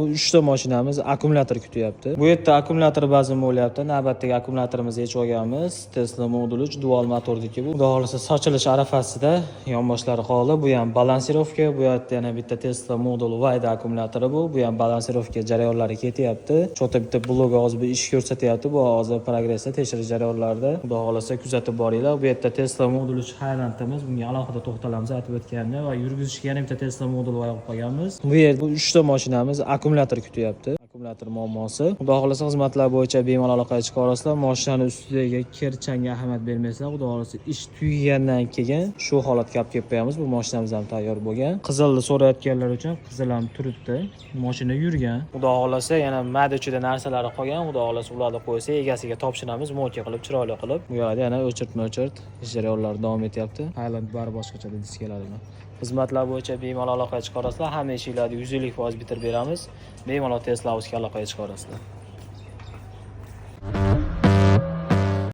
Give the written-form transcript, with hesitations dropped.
Bu uchta mashinamiz akkumulyator kutyapti. Bu yerda akkumulyator bazm bo'lyapti. Navbatdagi akkumulyatorimizni yechib olganmiz. Tesla Model 3 dual motorniki bu. Xudo xohlasa, sochilish arafasida, yonboshlari qoldi. Bu ham балансировка, bu yerda yana bitta Tesla Model Y da akkumulyatori bu. Bu ham балансировка jarayonlari ketyapti. Chota bitta blok hozir bir ish ko'rsatyapti. Bu hozir progressda, tekshirish jarayonlarida. Xudo xohlasa, kuzatib boringlar. Bu yerda Tesla Model 3 Highland'imiz. Bunga alohida to'xtalamiz, aytib o'tganimda, va yurgizishga yana bitta Tesla Model Y olib qo'yganmiz. Bu yerda bu uchta mashinamiz akkumulyator kutyapti. Akkumulyator muammosi. Xudo xohlasa, xizmatlar bo'yicha bemalol aloqaga chiqa olasizlar. Mashinani ustidagi kir changga ahamiyat bermaysizlar. Xudo xohlasa, ish tugagandan keyin shu holatga olib kelib qo'yamiz. Bu mashinamiz ham tayyor bo'lgan. Qizilni so'rayotganlar uchun qizil ham turibdi. Mashina yurgan. Xudo xohlasa, yana mayda ichida narsalari qolgan. Xudo xohlasa, ularni qo'ysa, egasiga topshiramiz, мойка qilib, chiroyli qilib. Bu yerda yana o'chirt-mo'chirt ish jarayonlari davom etyapti. Highland bari boshqachada diskalari. Xizmatlar bo'yicha bemalol aloqaga chiqa olasizlar. Hamma ishlarni 150% bitirib beramiz. Bemalol Tesla House'ga aloqaga chiqa olasizlar.